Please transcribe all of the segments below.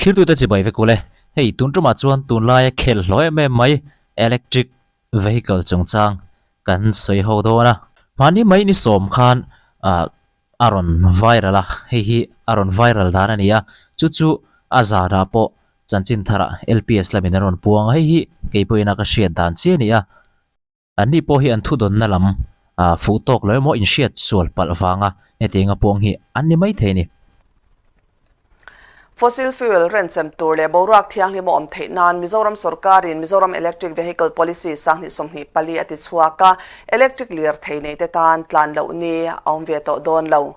Thlirtute chibai vek ule. Hei tun tumah chuan tunlaia khel hlawh em em mai electric vehicle chungchang kan sawi ho dawn a. Mahni mai ni sawm khan ah a rawn viral a, hei hi a rawn viral dan a ni a, chu chu a zanah pawh chanchin tharah LPS lamin an rawn puang a, hei hi kei pawhin a ka hriat dan chiah a ni a. Anni pawh hi an thudawnna lam fuh tawk lo emaw inhriat sual palh vanga hetianga puang hi an ni mai thei a ni. Fossil fuel renchem tur leh boruak thianghlim a awm theih nan Mizoram sorkarin Mizoram Electric Vehicle Policy 2024 a ti chhuak a, electric lirthei neite tan tlan loh ni a awm ve tawh dawn lo.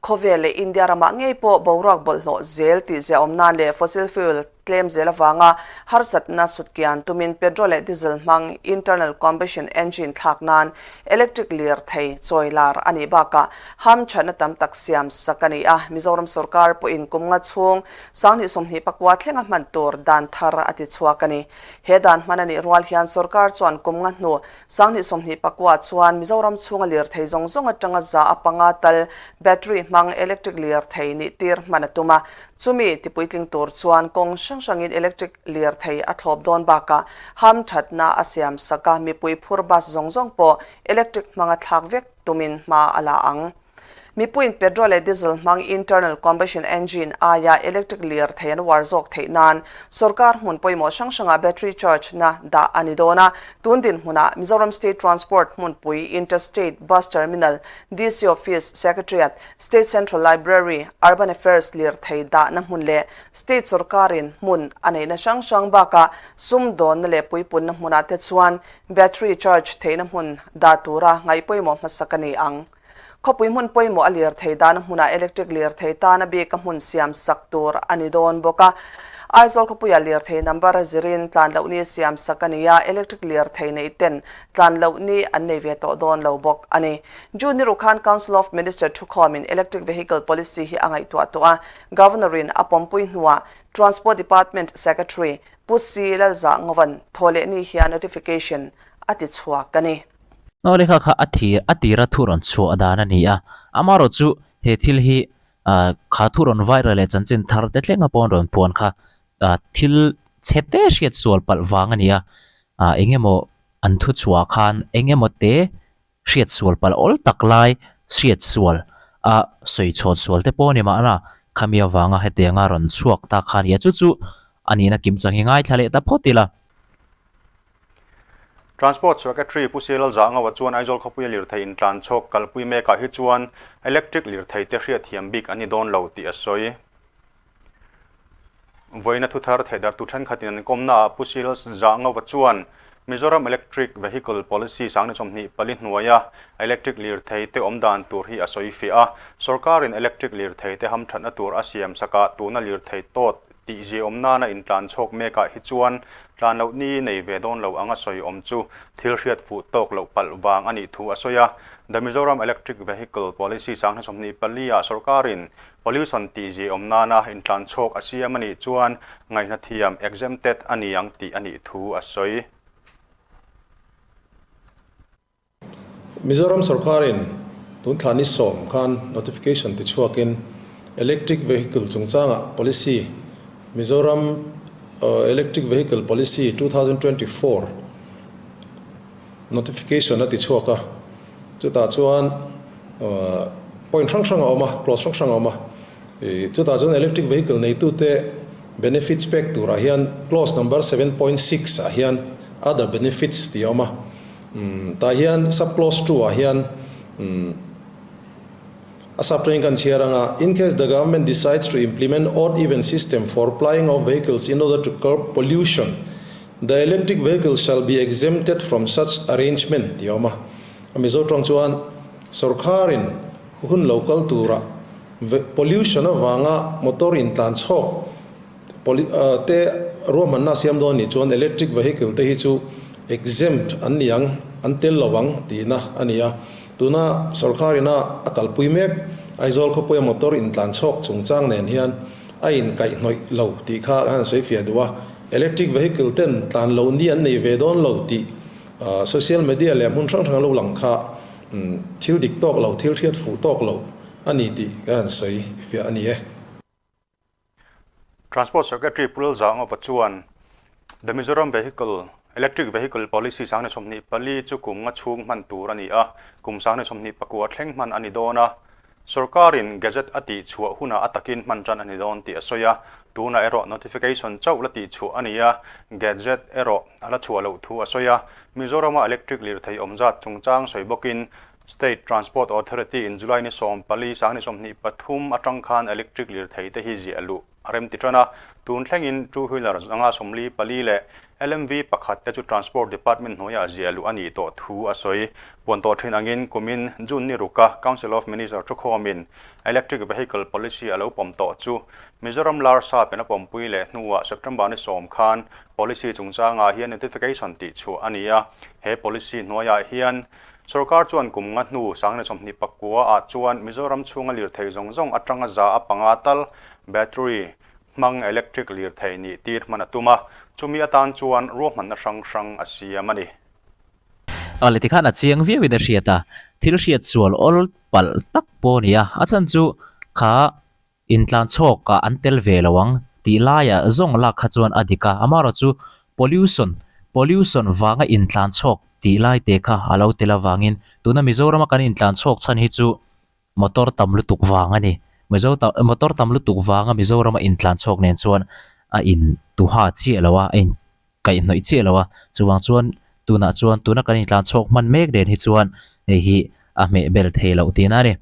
Khawvel leh India ramah ngei pawh boruak bawlhhlawh zel tih ziahawm nan leh fossil fuel tlem zel avanga harsatna sutkian tumin petrol leh diesel hmang internal combustion engine thlak nan electric lirthei chawi lar a nih bakah hamthatna tam tak siam sak a ni a. Mizoram sorkar pawhin kum nga chhung 2024 thlenga hman tur dan thar a ti chhuak a ni. He dan hman a nih rual hian sorkar chuan kum nga hnu 2024 chuan Mizoram chhunga lirthei zawng zawng atanga za a panga tal battery hmang electric lirthei nih tir hman a tum a. Chumi tipuitling tur chuan kawng hrang hrangin electric lirthei a thlawp dawn bakah hamthatna a siam sak a, mipui phur bus zawng zawng pawh electric hmanga thlak vek tumin hma a la ang. Mipuiin petrol leh diesel hmang internal combustion engine aia electric lirthei an uar zawk theih nan sorkar hmun pawimawh hrang hrangah battery charge na dah a ni dawn a. Tun dinhmunah Mizoram State Transport hmunpui, Interstate Bus Terminal, DC Office, Secretariat, State Central Library, Urban Affairs lirthei dahna hmun leh State sorkarin hmun a neihna hrang hrang bakah sumdawnna leh puipunna hmunah te chuan battery charge theihna hmun dah tura ngaih pawimawh hmasak a ni ang. Khawpui hmun pawimawh a lirthei dahna hmunah electric lirthei tana bika hmun siam sak tur a ni dawn bawk a. Aizawl khawpuiah lirthei number zirin tlan loh ni siam sak a ni a, electric lirthei nei ten tlan loh ni an nei ve tawh dawn lo bawk a ni. June ni ruk khan Council of Minister thukhawmin Electric Vehicle Policy hi a ngaihtuah tawh a, Governor-in a pawmpui hnuah Transport Department Secretary Pu Si Lalzah Ngovan thawhlehni hian notification a ti chhuak a ni. Hnaw lehkha kha a thir a tira thu rawn chhuah dan a ni a, amaherawh chu he thil hi ah kha thu rawn viral leh chanchin thar te thlenga pawh an rawn puan kha ah thil chhe te hriat sual palh vang a ni a, ah eng emaw an thu chhuah khan eng emaw te hriat sual palh awl tak lai hriat sual a sawi chhawn sual te pawh a ni mahna khami avanga hetianga rawn chhuak ta kha a ni a, chu chu a nihna kim chang hi ngaithla leh ta phawt ila. Transport Secretary Pu Sialal Zahngawa chuan Aizawl khawpuia lirthei intlan chhawk kalpui mekah hi chuan electric lirthei te hriatthiam bik an ni dawn lo tih a sawi. Vawiina thuthar thehdarhtu thenkhatin an kawmnaah Pu Sialal Zahngawa chuan Mizoram Electric Vehicle Policy 2024 hnuaia electric lirthei te awm dan tur hi a sawi fiah a. Sorkarin electric lirthei te hamthatna tur a siam sakah tuna lirthei tawt Tih ziaawm nana intlan chhawk mekah hi chuan tlan loh ni nei ve dawn lo anga sawi awm chu thil hriat fuh tawk loh palh vang a nih thu a sawi a. The Mizoram Electric Vehicle Policy 2024 ah sorkarin pollution tih ziaawm nana intlan chhawk a siam a nih chuan ngaihnathiam exempted a ni ang tih a nih thu a sawi. Mizoram sorkarin tun thla ni sawm khan notification ti chhuakin Electric Vehicle chungchangah policy Mizoram Electric Vehicle Policy 2024 notification a ti chhuak a, chutah chuan point hrang hrang a awm a, clause hrang hrang a awm a, chutah chuan electric vehicle neitute benefits pek turah hian clause number 7.6 ah hian other benefits tih a awm a. Tah hian sub clause 2 ah hian a sub tangin kan chhiar ang a, In case the government decides to implement odd even system for plying of vehicles in order to curb pollution, the electric vehicles shall be exempted from such arrangement tih a awm a. A Mizo tawng chuan sorkarin hun lo kal tura pollution avanga motor intlan chhawk Te ruahmanna a siam dawn nih chuan electric vehicle te hi chu exempt an ni ang, an tel lo ang tihna a ni a. Tuna sorkarina a kalpui mek Aizawl khawpuia motor intlan chhawk chungchang nen hian a inkaihhnawih lo tih kha an sawi fiah duh a. Electric vehicle ten tlan loh ni an nei ve dawn lo tih social media leh hmun hrang hrang lo lang kha thil dik tawk lo, thil hriat fuh tawk lo a ni tih ka han sawi fiah a ni e. Transport Secretary Pu Lalzangova chuan The Mizoram Vehicle, Electric Vehicle Policy 2024 chu kum nga chhung hman tur a ni a, kum 2029 thleng hman a ni dawn a. Sorkarin Gazette a tihchhuah hunah a takin hman tan a ni dawn tih a sawi a, tunah erawh notification chauh la tihchhuah a ni a, Gazette erawh a la chhuah loh thu a sawi a. Mizorama electric lirthei awm zat chungchang sawi bawkin State Transport Authority in July ni 14, 2023 atang khan electric lirthei te hi ziah luh a rem ti tan a, tun thlengin two wheeler zanga 44 leh LMV pakhat te chu Transport Department hnuaiah ziah luh a nih tawh thu a sawi. Puan tawh thin angin kumin June ni ruka Council of Minister thukhawmin Electric Vehicle Policy a lo pawm tawh chu Mizoram Larsa pen a pawmpui leh hnuah September ni sawm khan policy chungchangah hian notification tihchhuah a ni a, he policy hnuaiah hian Sorkar chuan kum nga hnu 2029 ah chuan Mizoram chhunga lirthei zawng zawng atanga za a panga tal battery hmang electric lirthei nih tir hman a tum a, chumi atan chuan ruahmanna hrang hrang a siam a ni. Awle tikhan a chiang viau in a hriat a, thil hriat sual awl palh tak pawh a ni a, a chhan chu kha Intlan chhawkah an tel ve lo ang tih laiah zawng lak kha chuan a dik a, amaherawh chu pollution, pollution vanga intlan chhawk tih lai te kha a lo tel avangin tuna Mizorama kan intlan chhawk chhan hi chu motor tam lutuk vang a ni. Mizo motor tam lutuk vanga Mizorama intlan chhawk nen chuan a in tuha chiah lo a, a in kaihhnawih chiah lo a, chuvang chuan tunah chuan tuna kan intlan chhawk hman mek nen hi chuan hei hi a hmehbel thei loh tihna a ni.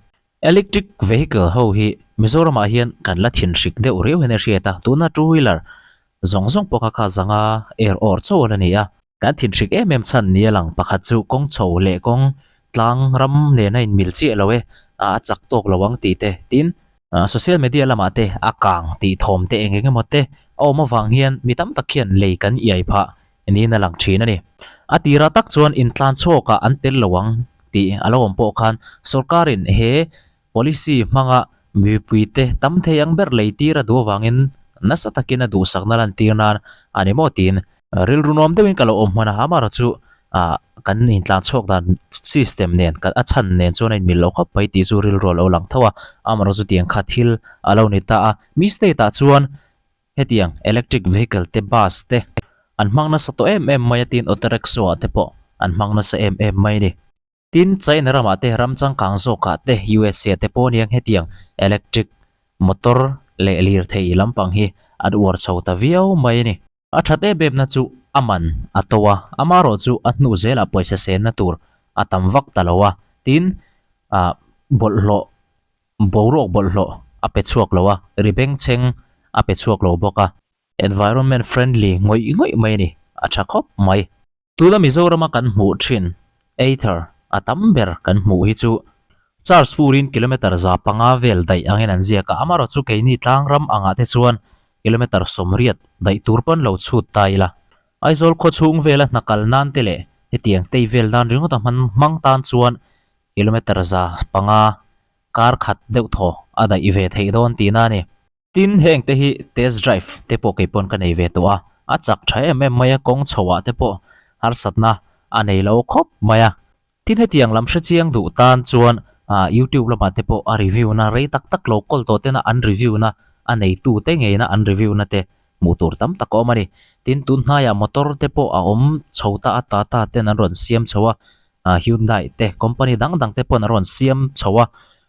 Electric vehicle ho hi Mizoramah hian kan la thinhrik deuh riau hian a hriat a, tuna two wheeler zawng zawng pawh kha kha zanga air awr chauh a la ni a. Kan thinhrik em em chhan ni a lang pakhat chu kawng chho leh kawng tlang ram nen a inmil chiah lo e, a chak tawk lo ang tih te, tin, social media lamah te a kang tih thawm te eng eng emaw te a awm avang hian mi tam tak hian lei kan iai phah niin a lang thin a ni. A tirah tak chuan intlan chhuakah an tel lo ang tih a lo awm pawh khan sorkarin he policy hmanga mipuite tam thei ang ber lei tir a duh avangin nasa takin a duhsakna lantir nan a ni maw tiin rilru nuam deuhin ka lo awm hman a, amaherawh chu ah kan intlan chhuak dan system nen a chhan nen chuan a inmil lo khawp mai tih chu rilru a lo lang tho a, amaherawh chu tiang kha thil a lo ni ta a, mi state ah chuan Hetiang electric vehicle te bus te an hmang nasa tawh em em mai a tin auto rickshaw ah te pawh an hmang nasa em em mai a ni. Tin China ramah te ram changkang zawkah te USA te pawh aniang hetiang electric motor leh lirthei lampang hi an uar chho ta viau mai a ni. A that em em na chu a man a to a, amaherawh chu a hnu zelah pawisa senna tur a tam vak ta lo a, tin ah bawlhhlawh Boruak bawlhhlawh a pe chhuak lo a, ri bengchheng a pe chhuak lo bawk a. Environment friendly ngawih ngawih mai a ni, a tha khawp mai. Tuna Mizorama kan hmuh thin Ather a tam ber kan hmuh hi chu charge furin kilometer 500 vel daih angin an ziak a, amaherawh chu keini tlangram angah te chuan kilometer 80 daih tur pawn lo chhut ta ila. Aizawl khawchhung vela hna kal nan te leh hetiang tei vel nan ringawt a hmang tan chuan kilometer 500 kar khat deuh thaw a daih ve theih dawn tihna a ni. Tin, heng te hi test drive te pawh kei pawn ka nei ve tawh a, a chak tha em em mai a, kawng chho ah te pawh harsatna a nei lo khawp mai a. Tin, hetiang lam hrechiang duh tan chuan YouTube lamah te pawh a review na rei tak tak lo kawl tawh tena an review na a neitu te ngeina an review na te hmuh tur tam tak a awm a ni. Tin, tun hnaiah motor te pawh a awm chho ta a, Tata ten an rawn siam chho a, Hyundai te company dang dang te pawn a rawn siam chho a,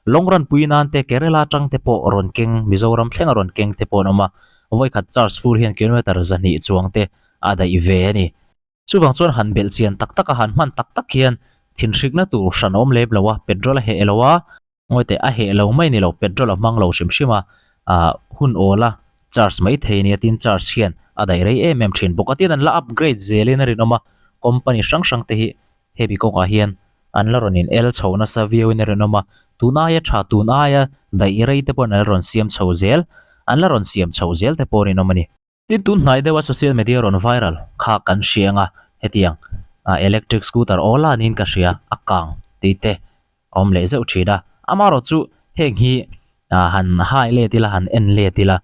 long run pui nan te Kerala atang te pawh rawn keng Mizoram thleng a rawn keng te pawh an awm a, vawikhat charge full hian kilometer 200 chuang te a daih ve a ni. Chuvang chuan han belh chian tak tak a han hman tak tak hian thinhrikna tur hran a awm lem lo a, petrol a heh lo a, Ngawi teh, a heh lo mai ni lo, petrol a hmang lo hrim hrim a, ah hun awl a charge mai thei ania tin charge hian a daih rei em em thin bawk a, tin an la upgrade zelin a rinawm a, company hrang hrang te hi hemi kawngah hian an la rawn in el chho nasa viauin a rinawm a, tun aia tha tun aia daih rei te pawhin an la rawn siam chho zel, an la rawn siam chho zel te pawh a rinawm a ni. Tin tun hnai deuha social media rawn viral kha kan hria anga hetiang electric scooter aw la niin ka hria a kang tih te a awm leh zeuh thin a, amaherawh chu heng hi han hai let ila han en let ila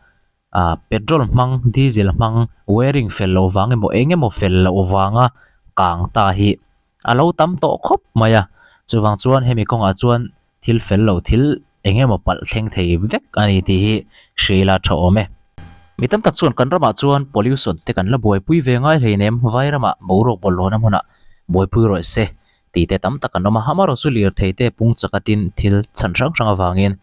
petrol hmang diesel hmang wiring fel loh vang emaw eng emaw fel loh vanga kang ta hi a lo tam tawh khawp mai a, chuvang chuan hemi kawngah chuan thil fel lo thil eng emaw palh thleng thei vek a ni tih hi hria ila tha awm e. Mi tam tak chuan kan ramah chuan pollution te kan la buaipui ve ngai hleinem, vai ramah boruak bawlhhlawhna hmunah buaipui rawih se tih te tam tak an awm a. Amaherawh chu lirthei te pung chak atin thil chhan hrang hrang avangin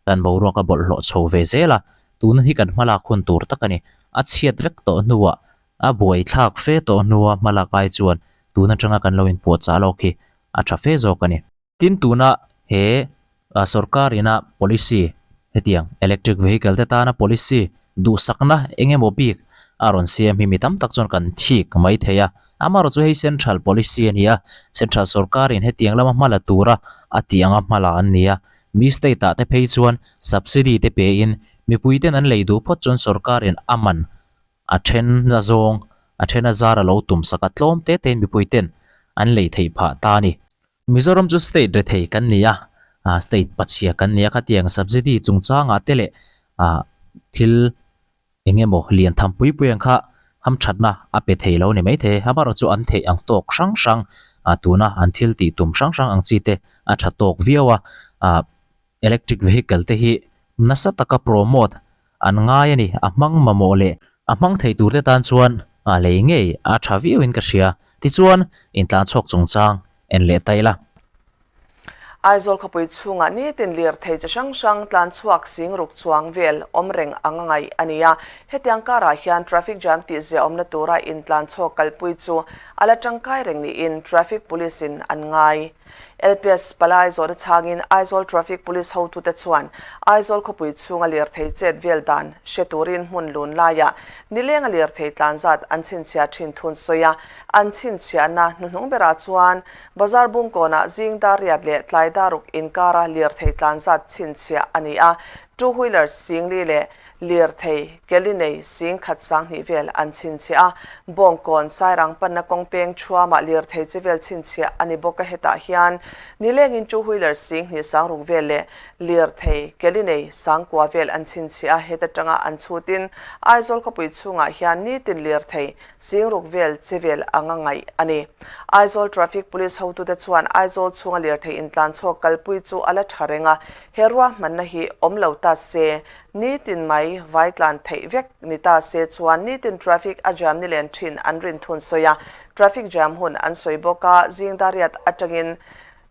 kan boruak a bawlhhlawh chho ve zel a, tuna hi kan hmalak hun tur tak a ni. A chhiat vek tawh hnuah a buaithlak fe tawh hnua hmalak ai chuan tun atanga kan lo inpuahchah lawk hi a tha fe zawk a ni. Tin tuna he sorkar ina policy hetiang electric vehicle te tana policy duhsakna eng emaw bik a rawn siam hi mi tam tak chuan kan thik mai thei a, amaherawh chu hei central policy a ni a, central sorkar in hetiang lama hma la tura a tih anga hma la an ni a, mi state ah te phei chuan subsidy te pe in mipui ten an lei duh phawt chuan sorkar in a man a then a zawng a then a zar a lo tum sak a tlawm te te in mipui ten an lei theih phah ta a ni. Mizoram chu state rethei kan ni a, ah state pachhia kan ni a, khatiang subsidy chungchangah te leh ah thil eng emaw lian tham pui pui ang kha hamthatna a pe thei lo ni maithei. Amaherawh chu an theih ang tawk hrang hrang ah tuna an thil tih tum hrang hrang ang chi te a tha tawk viau a, ah electric vehicle te hi nasa taka promote an ngai a ni. A hmang mamawh leh a hmang thei tur te tan chuan a lei ngei a tha viau in ka hria. Tichuan, intlan chhuak chungchang en leh ta ila. Aizawl khawpui chhungah nitin lirthei chi hrang hrang tlan chhuak sing ruk chuang vel awm reng ang a ngaih a ni a. Hetiang karah hian traffic jam tihzia awmna tura intlan chhuak kalpui chu a la tangkai reng niin traffic police in an ngai. LPS palai zawhna chhangin Aizawl Traffic Police hotute chuan Aizawl khawpui chhunga lirthei chet vel dan hre turin hmun lun laiah nilenga lirthei tlan zat an chhinchhiah thin thun sawi a, an chhinchhiahna hnuhnung berah chuan Bazar Bungkawnah zing dar riat leh tlai dar ruk inkara lirthei tlan zat chhinchhiah a ni a, two wheeler singli leh Lirthei, Keli nei sing khat 2000 vel an chhinchhiah a, Bawngkawn, Sairang panna kawng peng thuamah lirthei chi vel chhinchhiah a ni bawk a, hetah hian nilengin two wheeler 20 60 vel leh lirthei, Keli nei 9000 vel an chhinchhiah a, heta tanga an chhutin Aizawl khawpui chhungah hian nitin lirthei 6000 vel chi vel anga ngaih a ni. Aizawl Traffic Police hotute chuan Aizawl chhunga lirthei intlan chhuak kalpui chu a la tha reng a, he ruahmanna hi awm lo ta se, Nitin mai vai tlan theih vek ni ta se chuan nitin traffic a jam ni len thin an rin thun sawi a, traffic jam hun an sawi bawk a, zing dar riat atangin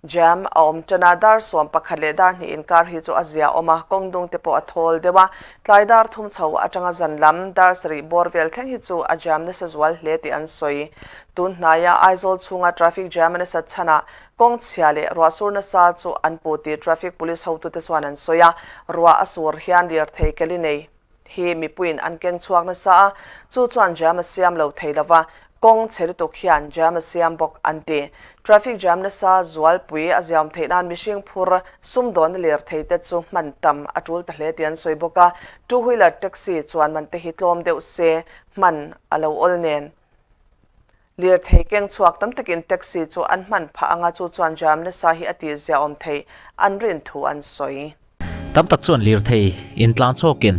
jam a awm tan a, dar 11 leh dar hnih inkar hi chu a zia awm a, kawng dung te pawh a thawl deuh a, tlai dar thum chho atanga zan lam dar sarih bawr vel thleng hi chu a jam nasa zual hle tih an sawi. Tun hnaia Aizawl chhunga traffic jam a nasat chhanah Kawng chhia leh ruah sur nasa chu an pu tih traffic police hotute chuan an sawi a, ruah a sur hian lirthei keli nei hi mipuiin an keng chhuak nasa a, chu chuan jam a siam lo thei lo va, kawng chhe lutuk hian jam a siam bawk an ti. Traffic jam nasa zualpui a ziaawm theih nan mihring phur sumdawnna lirthei te chu hman tam a tul ta hle tih an sawi bawk a, two wheeler taxi chuan man te hi tlawm deuh se hman a lo awl nen. Lirthei keng chhuak tam takin taxi chu an hman phah anga chu chuan jam nasa hi a tih ziaawm thei an rin thu an sawi. Tam tak chuan lirthei intlang chhawkin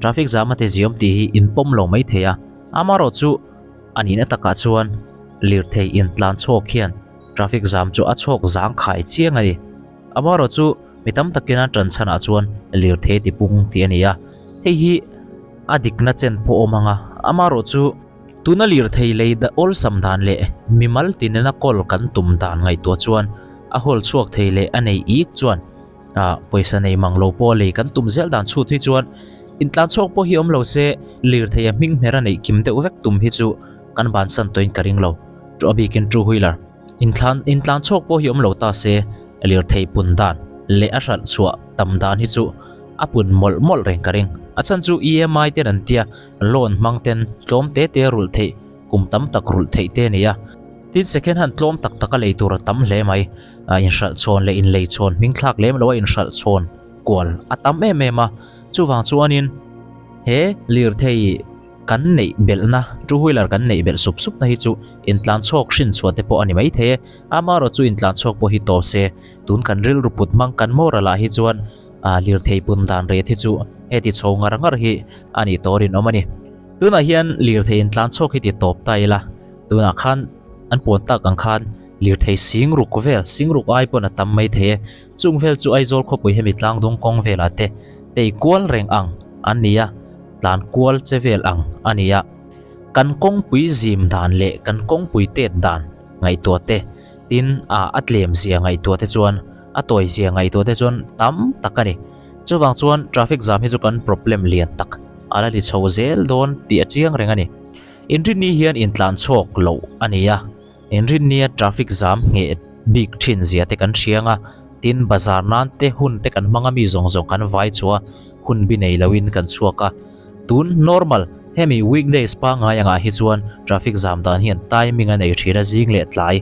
traffic jam a ti ziawm tih hi in pawm lo mai thei a, amaherawh chu a nihna takah chuan lirthei intlan chhawk hian traffic jam chu a chhawk zang khai chiang a ni. Amaherawh chu mi tam takin an tan chhanah chuan lirthei ti pung tih a ni a, hei hi a dikna chen pawh awm ang a, amaherawh chu. Tuna lirthei lei awlsam dan leh mimal tinena kawl kan tum dan ngaihtuah chuan a hawl chhuak thei leh a nei ik chuan pawisa nei mang lo pawh lei kan tum zel dan chhut hi chuan intlan chhuak pawh hi awm lo se lirthei a hming hmer a neih kim deuh vek tum hi chu kan bansan tawhin ka ring lo. A bikin two wheeler inthlan intlan chhuak pawh hi awm lo ta se lirthei pun dan leh a hralh chhuah tam dan hi chu a pun mawlh mawlh reng ka ring. A chhan chu EMI ten an tia Loan hmang ten tlawm te te rulh theih, kum tam tak rulh theih te a ni a. Tin, second hand tlawm tak taka lei tur a tam hle mai. Inhralh chhawn leh inlei chhawn hming thlak lem loa inhralh chhawn kual a tam em em a. Chuvang chuanin he lirthei kan neih belhna, two wheeler kan neih belh sup supna hi chu intlan chhawk hrin chhuah te pawh a ni mai thei e. Amaherawh chu intlan chhawk pawh hi tawp se, tun kan rilru put hmang kan moral ah hi chuan A lirthei pun dan ret hi chu heti chho ngar ngar hi a nih tawh rinawm a ni. Tunah hian lirthei in tlan chhuak hi ti tawp ta ila, tunah khan an puan tak ang khan lirthei sing ruk vel, sing ruk ai pawn a tam mai thei e. Chung vel chu Aizawl khawpui hemi tlangdung kawng velah te tei kual reng ang an ni a. tlan kual che vel ang a ni a. Kan kawngpui zim dan leh kan kawngpui tet dan ngaihtuah te, tin ah a tlem zia ngaihtuah te chuan a tawi zia ngaihtuah te chuan tam tak a ni. Chuvang chuan traffic jam hi chu kan problem lian tak a la ni chho zel dawn tih a chiang reng a ni. Inrinni hian intlan chhawk loh a ni a, Inrinnia traffic jam ngheh bik thin zia te kan hriang a, tin bazar nan te hun te kan hmang a mi zawng zawng kan vai chhuah a, hun bi nei loin kan chhuak a. Tun normal hemi weekdays pangngai angah hi chuan traffic jam dan hian timing a nei thin a zing leh tlai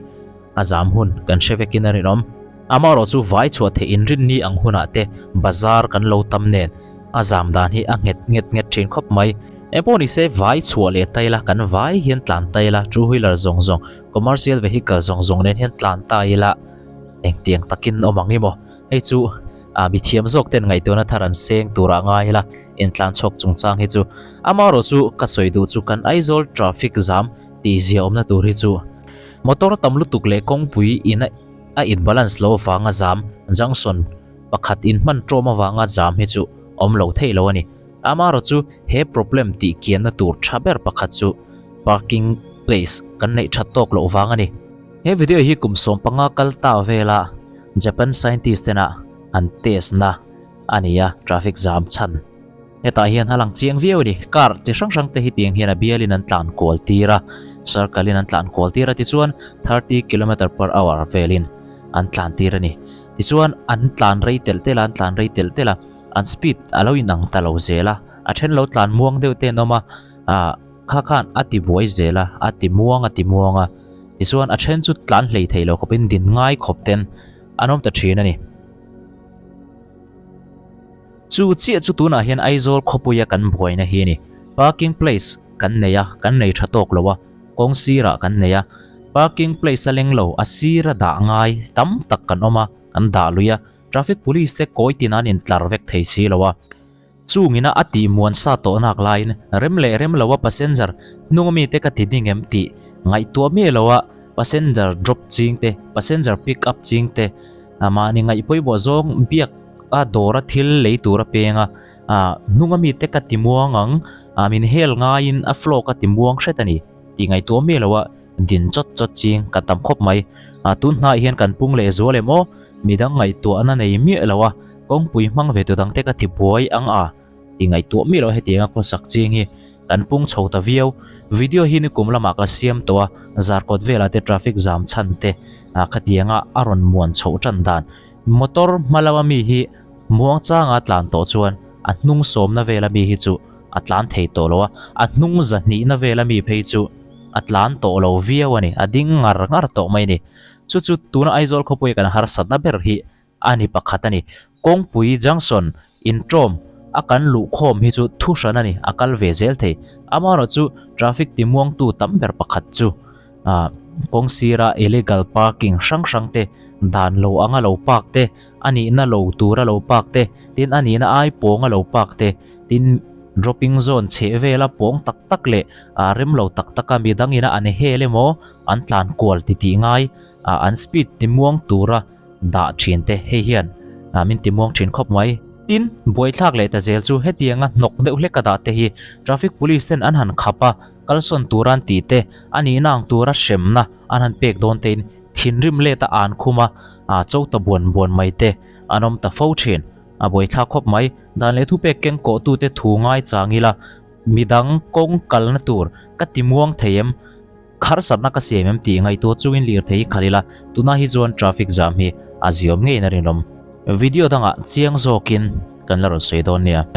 a zam hun kan hre vekin a rinawm. Amaherawh chu vai chhuah theih inrinni ang hunah te bazar kan lo tam nen a zam dan hi a nghet nget nget thin khawp mai. Engpawh ni se vai chhuah leh ta ila kan vai hian tlan ta ila two wheeler zawng zawng commercial vehicle zawng zawng nen hian tlan ta ila engtiang takin awm ang emaw hei chu ah mithiam zawk ten ngaihtuahna thar an seng turah ngai ila intlan chhawk chungchang hi chu amaherawh chu ka sawi duh chu kan Aizawl traffic zam tih zia awmna tur hi chu motor tam lutuk leh kawngpui in a a in balance lo avanga zam junction pakhat in hman tawm avanga zam hi chu awm lo theih lo a ni. Amaherawh chu he problem tih kianna tur tha ber pakhat chu parking place kan neih that tawk loh vang a ni. He video hi kum 15 kal ta vela Japan scientist tena an test na a ni a, traffic jam chhan. Hetah hian a lang chiang viau a ni, car chi hrang hrang te hi tiang hian a bialin an tlan kual tir a, circle in an tlan kual tir a tichuan 30 kilometer per hour velin an tlan tir a ni. Tichuan an tlan rei telh telh a, an tlan rei telh telh a, an speed a lo inang ta lo zel a, a then lo tlan muang deuh te an awm a, ah kha khan a ti buai zel a, a ti muang a ti muang a, tichuan a then chu tlan hlei thei lo khawpin din ngai khawp ten an awm ta thin a ni. Chu chiah chu tunah hian Aizawl khawpuia kan buaina hi a ni. Parking place kan nei a, kan nei tha tawk lo a, kawng sirah kan nei a, parking place a leng lo a sira dah ngai tam tak kan awm a, kan dah lui a, traffic police te kawi tin an intlar vek thei si lo a. Chungina a tih muan sa tawh nak laiin rem leh rem lo a passenger hnung ami te ka ti ding em tih ngaihtuah miah lo a passenger drop ching te passenger pick up ching te mahni ngaih pawimawh zawng biak a dawr a thil lei tur a peng a ah hnung ami te ka ti muang ang ah min hel ngaiin a flow ka ti muang hret a ni tih ngaihtuah miah lo a din chawt chawt ching ka tam khawp mai ah tun hnaiah hian kan pung leh zual em aw midang ngaihtuahna nei miah lo a. Kawngpui hmang ve tu dangte ka ti buai ang a ti ngaihtuah miah loh hetianga khawsak ching hi kan pung chho ta viau. Video hi nikum lamah ka siam tawh a, zarkawt velah te traffic jam chhan te khatianga a rawn muan chhoh tan dan. Motor hma lama mi hi muang changa tlan tawh chuan a hnung sawmna vela mi hi chu a tlan thei tawh lo a, a hnung zahnihna vela mi phei chu a tlan tawh lo viau a ni, a ding ngar ngar tawh mai a ni. Chu chu tuna Aizawl khawpuia kan harsatna ber hi a ni pakhat a ni. Kawngpui junction intawm a kan luh khawm hi chu thu hran a ni, a kal ve zel thei. Amaherawh chu traffic timuangtu tam ber pakhat chu ah kawng sira illegal parking hrang hrang te, dan lo anga lo park te, a nihna lo tura lo park te, tin a nihna ai pawnga lo park te, tin dropping zone chheh vela pawng tak tak leh ah rem lo tak taka midangina an hel emaw an tlan kual titih ngai ah an speed timuang tura dah thin te hei hian min ti muang thin khawp mai. Tin, buaithlak leh ta zel chu hetianga hnawk deuh hlek a dah te hi traffic police ten an han khap a, kalsawn tura an tih te, a nihna ang tura hremna an han pek dawn tein thinrim let a an khum a, a cho ta buan buan mai te an awm ta fo thin. A buaithlak khawp mai, dan leh thupek keng kawhtute thu ngai chang ila midang kawng kalna tur ka ti muang thei em? Kharsatna ka siam em tih ngaihtuah chungin lirthei hi khalh ila, tunah hi chuan traffic jam hi a ziawm ngeiin a rinawm. Video dangah chiang zawkin kan la rawn sawi dawn nia.